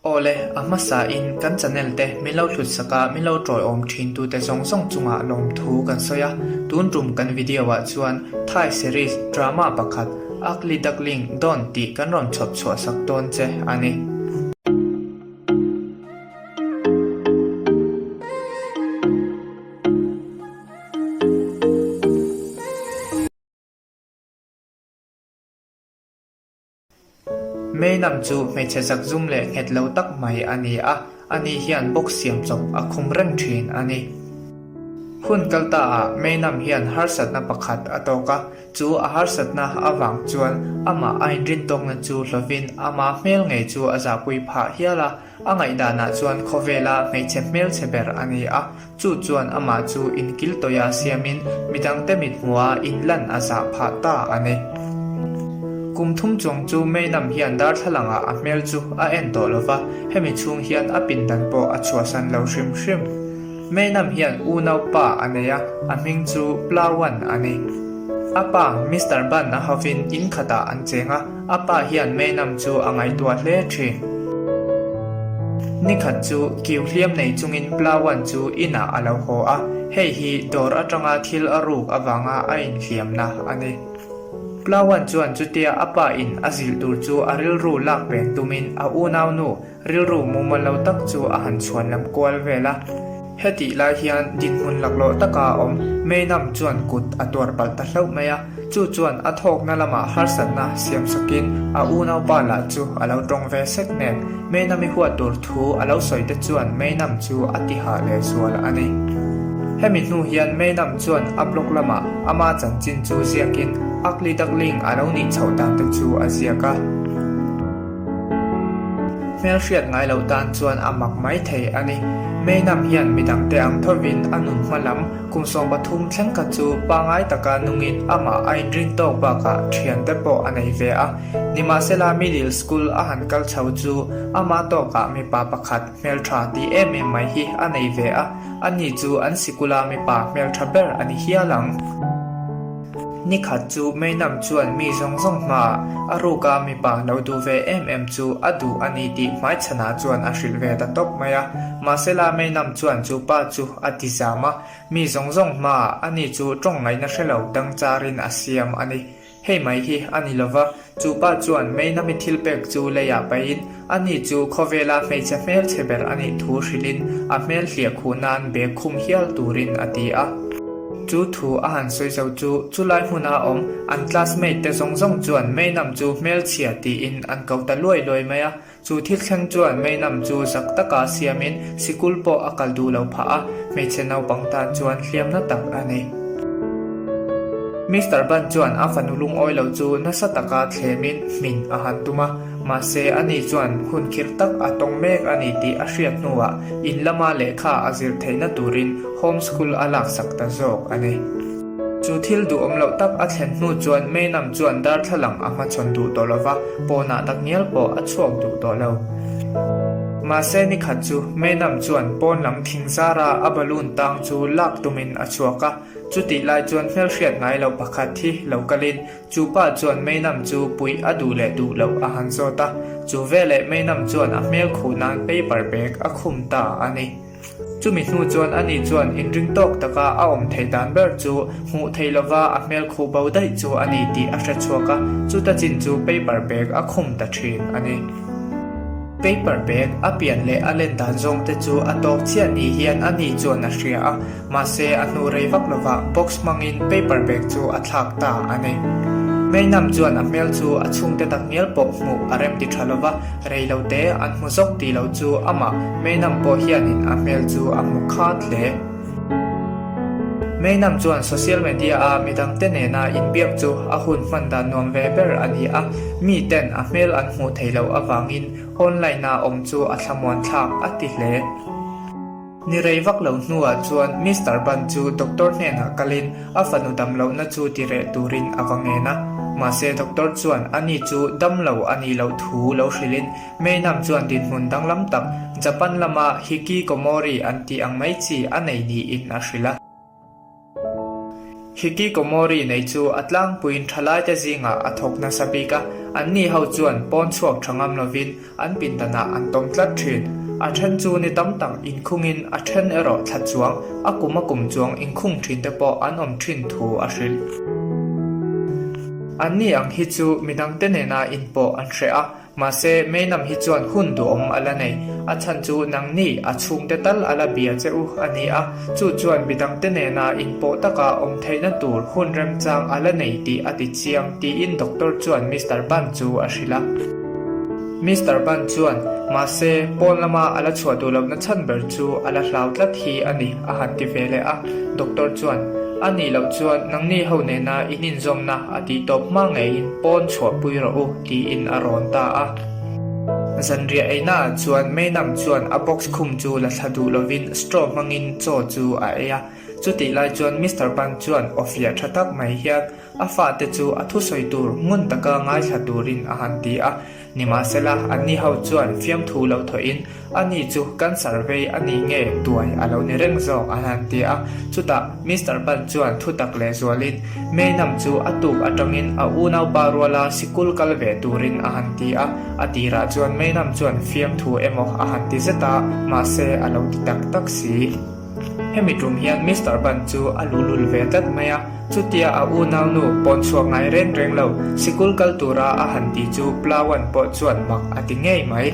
Awle, a hmasa in kan channel te min lo hlut sak a, min lo tawiawm thin tu te zawng zawng chungah lawmthu kan sawi a, tun tum kan video ah chuan Thai series drama pakhat Ugly Duckling Dawn tih kan rawn chhawp chhuah sak dawn che a ni. Meinam chu hmeichhe zakzum leh nghet lo tak mai a ni a, ani hian box siam chawp a khum reng thin a ni. Hun kal ta ah Meinam hian harsatna pakhat a tawk a, chu a harsatna avang chuan amah a inrintawkna chu hlovin ama hmel ngei chu a zahpui phah hial a, a ngaihdanah chuan khawvela hmeichhe hmelchhe ber a ni a, Chu chuan amah chu inkil tawia siamin midangte mithmuha inlan a zah phah ta a ni. Kum thum chuang chu Meinam hian darthlalangah a hmel chu a en tawh lo va, hemi chhung hian a pindan pawh a chhuahsan lo hrim hrim. Meinam hian unau pa a nei a, a hming chu Plawan a ni. A pa Mister Ban a hovin in khatah an cheng a, A pa hian Meinam chu a ngaihtuah hle thin. Nikhat chu kiu hliam nei chungin Plawan chu inah a lo haw a, hei hi dawr atanga thil a ruk avanga a inhliamna a ni. Plawan chuan chutia a pa in a zilh tur chu a rilru lak pen tumin a unaunu Rilru mumal lo tak chu a han chhuan lam kual vel a. Hetih lai hian dinhmun laklawh taka a awm Meinam chuan kut a tuar palh ta hlauh mai a, chu chuan a thawkna lamah harsatna siam sakin a unaupa lah chu a lo tawng ve sek nen Meinam-i huat tur thu a lo sawi te chuan Meinam chu a ti hah leh zual a ni. Hemi hnu hian Meinam chuan a blog lamah ama chanchin chu ziakin Ugly Duckling a lo nih chhoh dan te chu a ziak a. Hmelhriat ngai loh tan chuan a mak mai thei a ni. Meinam hian midangte ang thovin a nun hma lam kum 13 thleng kha chu pangai taka nungin amah a inrin tawk bakah thiante pawh a nei ve a. Nimahsela middle school a han kal chho chu ama tawkah mipa pakhat hmeltha ti em em mai hi a nei ve a, ani chu an sikula mipa hmeltha ber a ni hial ang. Nikhat chu Meinam chuan mi zawng zawng hmaah a ruka mipa lo duh ve em em chu a duh a ni tih hmaichhanah chuan a hrilh ve ta tawp mai a. Mahsela Meinam chuan chu pa chu a ti zam a, mi zawng zawng hmaah ani chu tawng ngaihna hre lo dang charin a siam a ni. Hei mai hi a ni lova, chu pa chuan Meinami thil pek chu leiah pahin ani chu khawvela hmeichhe hmelchhe ber a nih thu hrilhin a hmel hliah khuh nan bag khum hial turin a ti a. Chu thu a han sawi zo chu chulai hmuna awm an classmate te zawng zawng chuan Meinam chu hmelchhia tiin an ko ta luai luai mai a. Chu thil thleng chuan Meinam chu zak taka siamin sikul pawh a kal duh lo phah a, hmeichhe naupang tan chuan hliamna tak a ni. Mister Ban chuan a fanu lungawi lo chu nasa taka thlemin hmin a han tum a. Mahse, ani chuan hun khirh tak a tawng mek a ni tih a hriat hnuah in lama lehkha a zir theihna turin home school a laksak ta zawk a ni. Chu thil duhawm loh tak a thlen hnu chuan Meinam chuan darthlalang a hmachhawn duh tawh lo va, pawnah takngial pawh a chhuak duh tawh lo. Mahse, nikhat chu Meinam chuan pawn lam thing zara a balloon tang chu lak tumin a chhuak a, chutih lai chuan hmelhriat ngai loh pakhat hi lo kalin Chu pa chuan Meinam chu puih a duh leh duh loh a han zawt a, chu veleh Meinam chuan a hmel khuh nan paper bag a khum ta a ni. Chumi hnu chuan ani chuan inring tawk taka a awm theih dan ber chu hmuh theih lova a hmel khuh bo daih chu a ni tih a hre chhuak a, chuta chin chu paper bag a khum ta thin a ni. Paper bag a pian leh a len dan zawng te chu a tawk chiah ni hian ani chuan a hria a, Mahse, a hnu rei vak lovah box hmangin paper bag chu a thlak ta a ni. Meinam chuan a hmel chu a chhungte tak ngial pawh hmuh a rem ti tha lova, rei lo te an hmu zawk tih lo chu amah Meinam pawh hianin a hmel chu a hmu khat hle. Meinam chuan social media a midangte nena inbiak chu a hun hman dan nuam ve ber a ni a, mi ten a hmel an hmuh theih loh avangin online a awm chu a thlamuan thlak a ti hle. Ni rei vak lo hnuah chuan Mister Ban chu doctor hnenah kalin a fanu dam lohna chu ti reh turin a va ngen a. Mahse doctor chuan ani chu dam lo a nih loh thu lo hrilhin Meinam chuan dinhmun danglam tak Japan lama Hikikomori an tih ang mai chi a nei niin a hrilh a. Hikikomori nei chu a tlangpuiin thalaite zingah a thawk nasa bik a. Anni ho chuan pawn chhuak tha ngam lovin an pindanah an tawm tlat thin. A then chu ni tam tak inkhungin a then erawh thla chuang, a kum a kum chuang inkhung thin te pawh an awm thin thu a hrilh. Anni ang hi chu midangte nena inpawh an hreh a, Mahse, Meinam hi chuan hun duhawm a la nei. A chhan chu nangni a chhungte tal a la bia che u a ni a, chu chuan midangte nena inpawh taka awm theihna tur hun remchang a la nei tih a ti chiang, tiin doctor chuan Mister Ban chu a hrilh a. Mister Ban chuan, Mahse, pawn lama a la chhuah duh lohna chhan ber chu a la hlau tlat hi a ni, a han ti ve leh a. Doctor chuan, A nih loh chuan nangni ho nena in inzawmna a tih tawp hma ngeiin pawn chhuahpui rawh u, tiin a rawn ta a. Zanriah einaah chuan Meinam chuan a box khum chu la thla duh lovin straw hmangin chaw chu a ei a. Chutih lai chuan Mister Pan chuan aw fiah tha tak mai hian a fate chu a thusawi tur ngun taka ngaithla turin a han ti a. Nimahsela, anni ho chuan fiamthu lo thawhin Ani chu cancer vei a ni nge tuai a lo ni reng zawk an han ti a. Chutah Mister Ban chuan thutak leh zualin Meinam chu a tuk atangin a unaupa ruala sikul kal ve turin a han ti a. A tirah chuan Meinam chuan fiamthu emaw a han ti zet a, mahse a lo ti tak tak si. Hemi tum hian Mister Ban chu a luhlul ve tlat mai a, chutia a unaunu pawn chhuak ngai reng reng lo, sikul kal tura a han ti chu Plawan pawh chuan mak a ti ngei mai.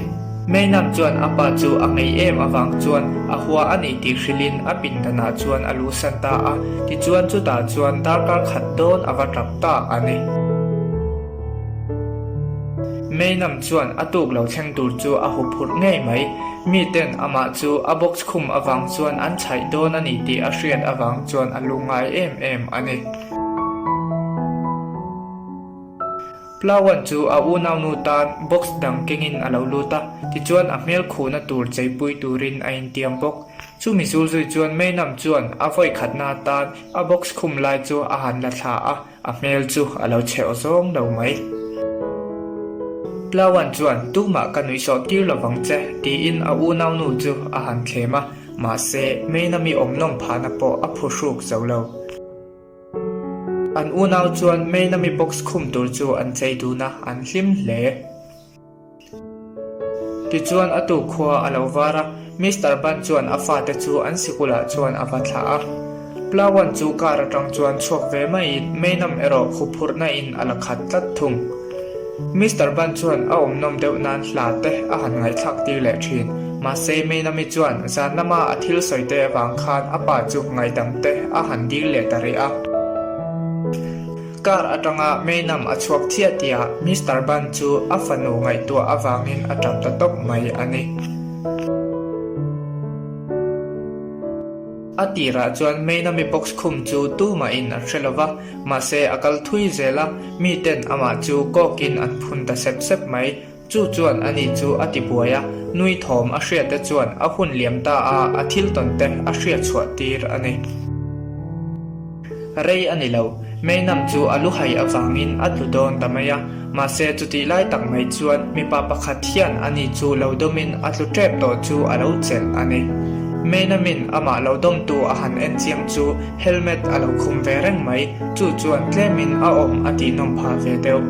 Meinam chuan a pa chu a ngei em avang chuan a hua a nih tih hrilhin a pindanah chuan a luhsan ta a, tichuan chutah chuan darkar khat dawn a va tap ta a ni. Meinam chuan a tuk lo thleng tur chu a huphurh ngei mai. Miten amah chu a box khum avang chuan an chhaih dawn a ni tih a hriat avang chuan a lungngai em em a ni. Plawan chu a unaunu tan box dang kengin a lo lut a, tichuan a hmel khuhna tur cheipui turin a intiam bawk. Chumi zulzui chuan Meinam chuan a vawikhatna atan a box khum lai chu a han la thla a, A hmel chu a lo chhe aw zawng lo mai. Plawan chuan, Tumah ka nuihsawh tir lo vang che, tiin a unaunu chu a han thlem a, mahse, Meina mi awm nawm phahna pawh a phuhruk zo lo. An unau chuan Meina mi box khum tur chu an chei dun a, an hlim hle. Tichuan a tuk khua a lo var a, Mister Ban chuan a fate chu an sikulah chuan a va thlah a. Plawan chu car atang chuan chhuak ve maiin Meinam erawh huphurhna in a la khat tlat thung. Mister Ban chuan a awmnawm deuh nan hla te a han ngaihthlak tir leh thin. Mahse Meinami chuan zan lama a thil sawi te avang khan a pa chu ngaihdam te a han dil leh ta rih a. Car atanga Meinam a chhuak chiah tihah Mister Ban chu a fanu ngaihtuah avangin a tap ta tawp mai a ni. A tirah chuan Meinami box khum chu tumahin an hre lova, mahse a kal thui zel a, miten amah chu kawkin an phun ta sep sep mai. Chu chuan ani chu a ti buai a, nui thawm a hriat te chuan a hun liam ta a, a thil tawn te a hriat chhuah tir a ni. Rei a ni lo, Meinam chu a luhai avangin a tlu dawn ta mai a, mahse chutih lai tak mai chuan mipa pakhat hian ani chu lo dawmin a tlu tep tawh chu a lo chelh a ni. Meinamin amah lo dawmtu a han en chiang chu helmet a lo khum ve reng mai, chu chuan tlemin a awm a tihnawm phah ve deuh.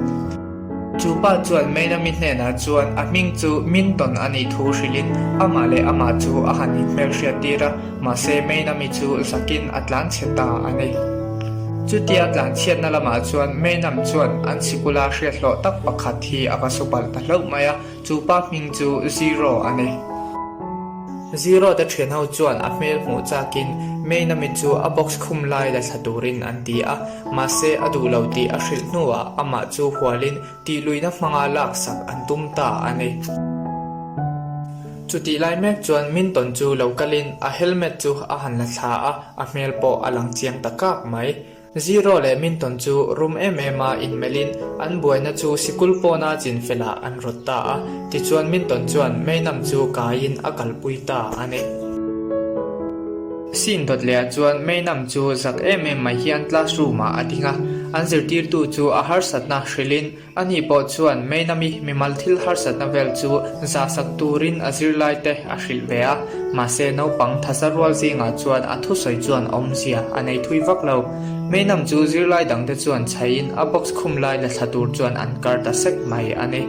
Chu pa chuan Meinami hnenah chuan a hming chu Minton a nih thu hrilhin amah leh amah chu a han inhmelhriat tir a, mahse Meinami chu zakin a tlanchhe ta a ni. Chutia tlanchhiatna lamah chuan Meinam chuan an sikula hriathlawh tak pakhat hi a va su palh ta hlauh mai a, chu pa hming chu Zero a ni. Zero te thian ho chuan a hmel hmuh chakin Meinami chu a box khum lai la thla turin an ti a, Mahse, a duh lo tih a hrilh hnuah amah chu hualin tihluihna hmanga laksak an tum ta a ni. Chutih lai mek chuan Minton chu lo kalin a helmet chu a han la thla a, a hmel pawh a lang chiang ta kak mai. Zero leh Minton chu rum em em a inmelhin an buaina chu sikul pawna chinfelah an rawt ta a, tichuan Minton chuan Meinam chu kaiin a kalpui ta a ni. Scene dawt leh ah chuan Meinam chu zak em em mai hian classroom ah a ding a, an zirtirtu chu a harsatna hrilhin ani pawh chuan Meinami mimal thil harsatna vel chu zahsak turin a zirlai te a hrilh ve a, mahse naupang thaza rual zingah chuan a thusawi chuan awmzia a nei thui vak lo. Meinam chu zirlai dangte chuan chhaiin a box khum lai la thla tur chuan an kar ta sek mai a ni.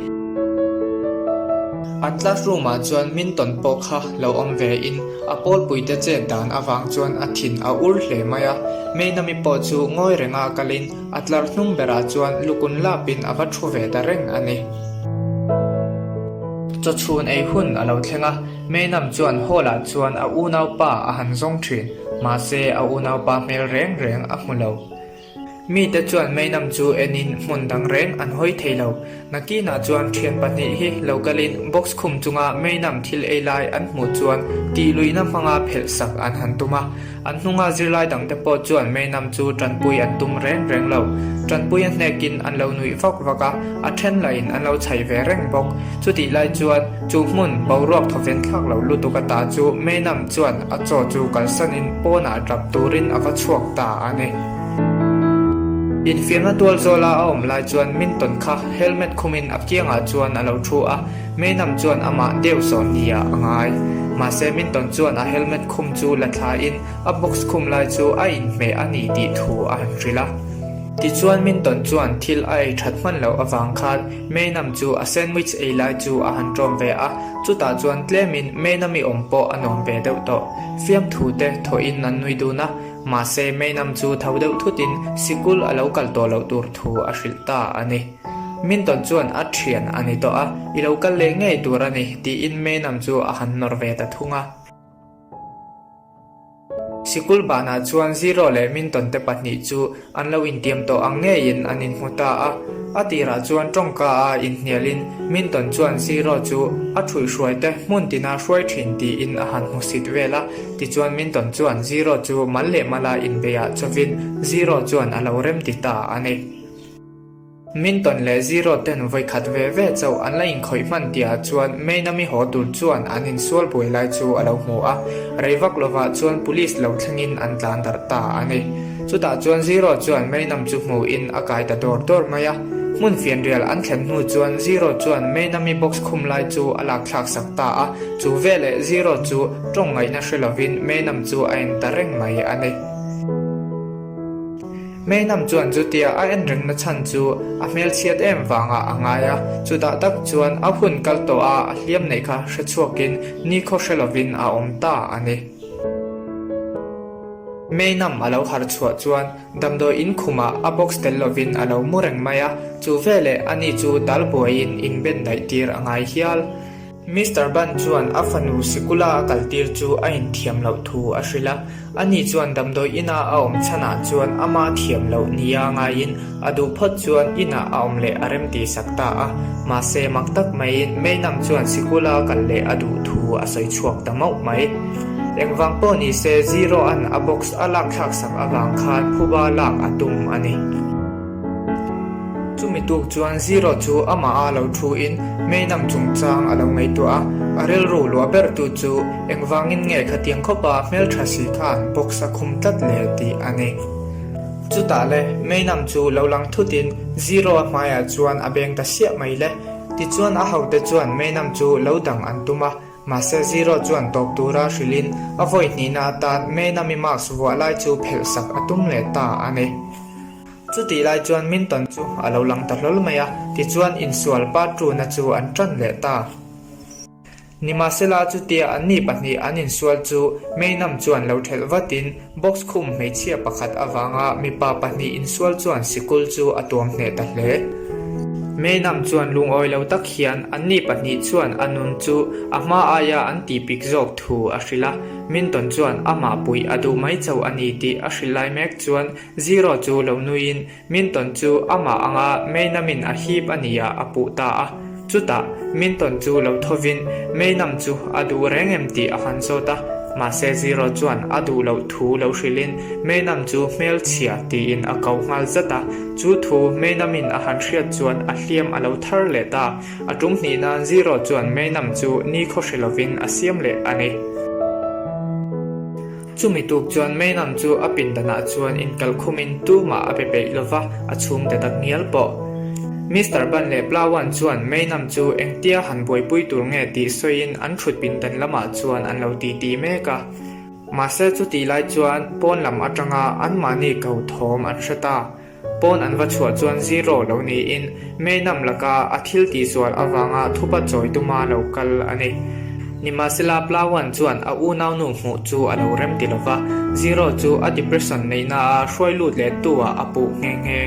An classroom ah chuan Minton pawh kha lo awm ve in a pawlpuite chet dan avang chuan a thin a ur hle mai a. Meinami pawh chu ngawi renga kalin a tlar hnung berah chuan lukun lapin a va thu ve ta reng a ni. Chawchhun ei hun a lo thleng a, Meinam chuan hall ah chuan a unaupa a han zawng thin. Mahse, a unaupa hmel reng reng a hmu lo. Mite chuan Meinam chu enin hmun dang reng an hawi thei lo. Nakinah chuan thian pahnih hi lo kalin box khum chunga Meinam thil ei lai an hmuh chuan tih luihna hmanga phelh sak an han tum a. An hnunga zirlai dangte pawh chuan Meinam chu tanpui an tum reng reng lo. Tanpui a hnekin an lo nuih vak vak a, a then lahin an lo chhaih ve reng bawk. Chutih lai chuan chu hmun boruak thawven thlak lo lutuk ata chu Meinam chuan a chaw chu kalsanin pawnah tap turin a va chhuak ta a ni. Infiamna tual zawla a awm lai chuan Minton kha helmet khumin a kiangah chuan a lo thu a, Meinam chuan amah deuh sawn niah a ngai. Mahse Minton chuan a helmet khum chu la thlain a box khum lai chu a inhmeh a ni tih thu a han hrilh a. Tichuan Minton chuan thil a ei that hman loh avang khan Meinam chu a sandwich ei lai chu a han ṭawm ve a, chutah chuan tlemin Meinami awm pawh a nuam ve deuh tawh. Fiamthu te thawhin an nui dun a, mahse Meinam chu tho deuh thutin sikul a lo kal tawh loh tur thu a hrilh ta a ni. Minton chuan a ṭhian a ni tawh a, i lo kal leh ngei tur a ni, tiin Meinam chu a han nawr ve ta thung a. Sikul banah chuan Zero leh Minton te pahnih chu an lo intiam tawh ang ngeiin an inhmu ta a. A tirah chuan tawngka a inhnialin Minton chuan Zero chu a ṭhuihhruai te hmun tina hruai ṭhin tiin a han hmusit vel a. Tichuan Minton chuan Zero chu mal leh mala inbeiah chawvin Zero chuan a lo remti ta a ni. Minton leh Zero ten vawi khat ve ve chauh an la inkhawih hman tihah chuan Meinami haw tur chuan an insual buai lai chu a lo hmu a, rei vak lovah chuan police lo thlengin an tlan darh ta a ni. Chutah chuan Zero chuan Meinam chu hmuhin a kai ta dawr dawr mai a. Hmun fianrial an thlen hnu chuan Zero chuan Meinami box khum lai chu a lak thlak sak ta a, chu veleh Zero chu tawng ngaihna hre lovin Meinam chu a en ta reng mai a ni. Meinam chuan chutia a en rengna chhan chu a hmelchhiat em vangah a ngai a, chutah tak chuan a hun kal tawh a a hliam neih kha hre chhuakin nikhaw hre lovin a awm ta a ni. Meinam a lo harh chhuah chuan damdawi in khumah a box tel lovin a lo mu reng mai a, chu veleh ani chu tal buaiin inben daih tir a ngai hial. Mister Ban chuan a fanu sikula a kaltir chu a inthiam loh thu a hrilh a, ani chuan damdawi ina a awm chhanah chuan ama thiam loh nia ngaiin a duh phawt chuan inah a awm leh a remti sak ta a, mahse mak tak maiin Meinam chuan sikula a kal leh a duh thu a sawi chhuak ta mauh mai. Engvang pawh ni se Zero-a'n a box a lak thlak sak avang khan phuba lak a tum a ni. Chumi tuk chuan Zero chu amah a lo thu in Meinam chungchang a lo ngaihtuah a, a rilru luah bertu chu engvangin nge khatiang khawpa hmeltha si khan box a khum tlat le tih a ni. Chutah le Meinam chu lo lang thutin Zero a hmaiah chuan a beng ta siah mai le. Tichuan a hote chuan Meinam chu lo dang an tum a, mahse Zero chuan tawp tura hrilhin a vawi hnihna atan Meinami mask vuah lai chu phelh sak a tum leh ta a ni. Chutih lai chuan Minton chu a lo lang ta hlawl mai a, tichuan insual Patruna chu an tan leh ta. Nimahsela chutia anni pahnih an insual chu Meinam chuan lo thelh vatin box khum hmeichhia pakhat avanga mipa pahnih insual chuan sikul chu a tuam hneh ta hle. Meinam chuan lungawi lo tak hian anni pahnih chuan a nun chu a hma aia an tihpik zawk thu a hrilh a, Minton chuan amah puih a duh mai chauh a ni tih a hrilh lai mek chuan Zero chu lo nuiin Minton chu amah anga Meinam-in a hip a nia a puh ta a. Chutah, Minton chu lo thovin Meinam chu a duh reng em tih a han zawt a. Mahse Zero chuan a duh loh thu lo hrilhin Meinam chu hmelchhia tiin a ko nghal zat a. Chu thu Meinam-in a han hriat chuan a hliam a lo thar leh ta. A tum hnih nan Zero chuan Meinam chu nikhaw hre lovin a siam leh a ni. Chumi tuk chuan Meinam chu a pindanah chuan inkalh khumin tumah a pe peih lova, a chhungte tak ngial pawh. Mister Ban leh Plawan chuan Meinam chu engtia han buaipui tur nge tih sawiin an thut pindan lamah chuan an lo titi mek a. Mahse chutih lai chuan pawn lam atanga anmahni ko thawm an hre ta. Pawn an va chhuah chuan Zero lo niin Meinam laka a thil tihsual avanga thupa chawi tuma lo kal a ni. Nimahsela Plawan chuan a unaunu hmuh chu a lo rem ti lova, Zero chu a depression neihna a hruai lut leh tu ah a puh nghe nghe.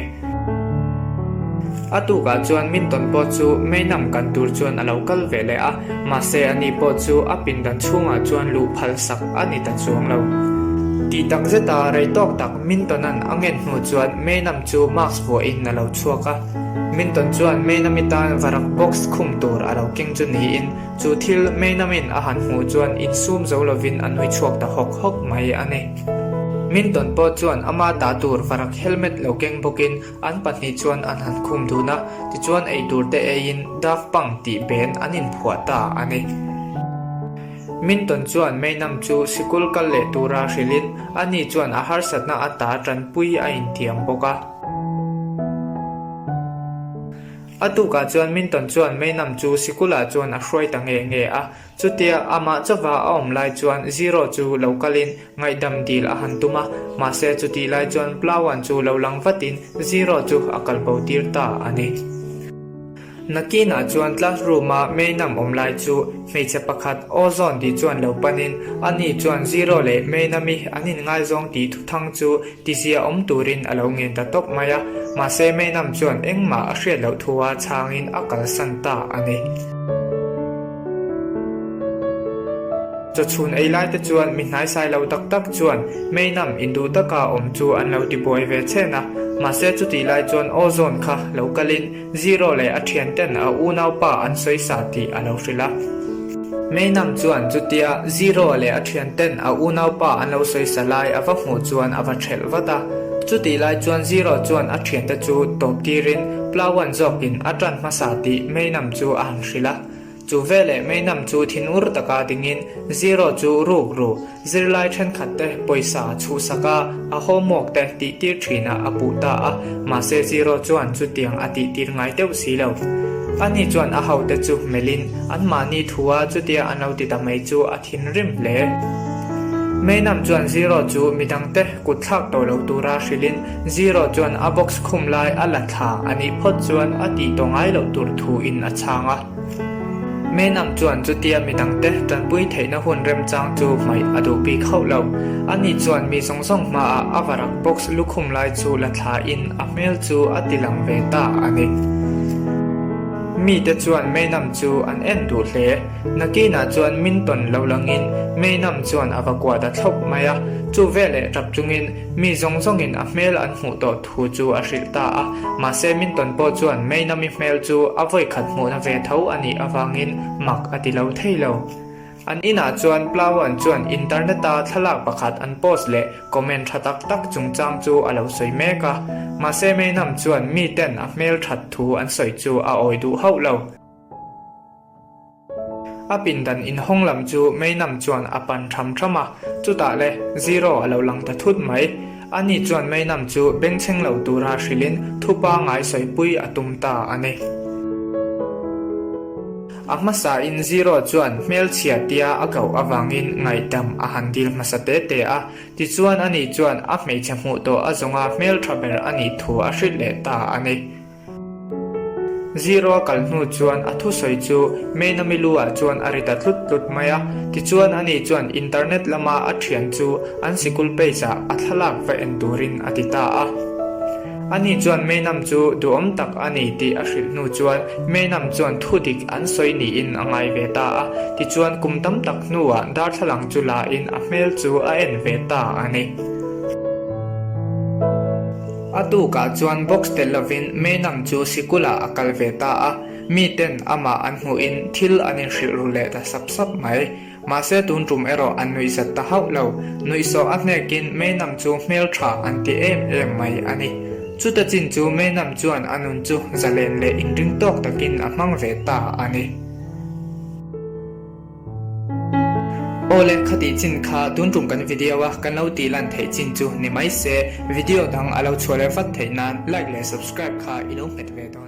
A tukah chuan Minton pawh chu Meinam kan tur chuan a lo kal ve leh a, mahse ani pawh chu a pindan chhungah chuan luh phal sak a ni ta chuang lo. Tih tak zeta rei tawk tak Minton-a'n a ngen hnu chuan Meinam chu mask vuahin a lo chhuak a. Minton chuan Meinami tan varak box khum tur a lo keng chu niin chu thil Meinamin a han hmuh chuan insum zo lovin a nui chhuak ta hawk hawk mai a ni. Minton pawh chuan ama ta tur varak helmet lo keng bawkin an pahnih chuan an han khum dun a, tichuan eitur te eiin Daft Punk tih ben an inphuah ta a ni. Minton chuan Meinam chu sikul kal leh tura hrilhin ani chuan a harsatna ata tanpui a intiam bawk a. A tukah chuan Minton chuan Meinam chu sikulah chuan a hruai ta nge nge a, Chutia amah chauva a awm lai chuan Zero chu lo kalin ngaihdam dil a han tum a, mahse chutih lai chuan Plawan chu lo lang vatin Zero chu a kalbo tir ta a ni. Nakinah chuan classroom-a Meinam awm lai chu hmeichhe pakhat Ozone tih chuan lo panin ani chuan Zero leh Meinam-i an inngaizawng tih thuthang chu tizia awm turin a lo ngen ta tawp mai a, mahse Meinam chuan engmah a hriat loh thua chhangin a kalsan ta a ni. Chawchhun ei lai te chuan mi hnaisai lo tak tak chuan Meinam induh taka awm chu an lo tibuai ve chhen a, mahse chutih lai chuan Ozone kha lo kalin Zero leh a thian ten a unaupa an sawi sa tih a lo hrilh a. Meinam chuan chutia Zero leh a thian ten a unaupa an lo sawi sa lai a va hmuh chuan a va thelh vat a. Chutih lai chuan Zero chuan a thiante chu tawp tirin Plawan zawkin a tan hmasa tih Meinam chu a han hrilh a. Chu veleh Meinam chu thinur taka dingin Zero chu ruk ru, zirlai thenkhat te pawisa chhuhsak a, a homework te tihtir thinah a puh ta a, mahse Zero chuan chutiang a tihtir ngai deuh si lo. Ani chuan a hote chu melhin anmahni thua chutia an lo ti ta mai chu a thinrim hle. Meinam chuan Zero chu midangte kut thlak tawh lo tura hrilhin Zero chuan a box khum lai a la thla a nih phawt chuan a tih tawh ngai loh tur thuin a chhang a. Menam chuan chutia midangte tanpui theihna hun remchang chu hmaih a duh bik hauh lo. Ani chuan mi zawng zawng hmaah a varak box lukhum lai chu la thlain a hmel chu a ti lang ve ta a ni. Mite chuan Menam chu an en duh hle. Nakinah chuan min tawn lo langin Menam chuan a va kuah ta thlawp mai a. Chu veleh tap chungin mi zawng zawngin a hmel an hmuh tawh thu chu a hrilh ta a, mahse Minton pawh chuan Meinami hmel chu a vawikhat hmuhna ve tho a nih avangin mak a ti lo thei lo. An inah chuan Plawan chuan internet-a thlalak pakhat an post leh comment tha tak tak chungchang chu a lo sawi mek a, mahse Meinam chuan miten a hmel that thu an sawi chu a awi duh hauh lo. A pindan inhawng lam chu Meinam chuan a pan tham tham a, chutah le Zero a lo lang ta thut mai. Ani chuan Meinam chu bengchheng lo tura hrilhin thupa ngai sawipui a tum ta a ni. A hmasain Zero chuan hmelchhia tia a koh avangin ngaihdam a han dil hmasa te te a, tichuan ani chuan a hmeichhe hmuh tawh a zawnga hmeltha ber a nih thu a hrilh leh ta a ni. Zero a kal hnu chuan a thusawi chu Meinami lu ah chuan a ri ta tlut tlut mai a, tichuan ani chuan internet lama a thian chu an sikul page ah a thlalak va en turin a ti ta a. Ani chuan Meinam chu duhawm tak a ni tih a hrilh hnu chuan Meinam chuan thudik an sawi niin a ngai ve ta a, tichuan kum tam tak hnuah darthlalang chu la in a hmel chu a en ve ta a ni. A tukah chuan box tel lovin Meinam chu sikulah a kal ve ta a, miten amah an hmuhin thil an inhrilh ru leh ta sap sap mai. Mahse tun tum erawh an nuihzat ta hauh lo. Nuihsawh a hnekin Meinam chu hmeltha an ti em em mai a ni. Chuta chin chu Meinam chuan a nun chu zalen leh inring tawk takin a hmang ve ta a ni. Awle, khatih chin kha tun tum kan video a kan lo tih lan theih chin chu ni mai se, video dang a lo chhuah leh vat theih nan like leh subscribe kha i lo hmet ve dawn.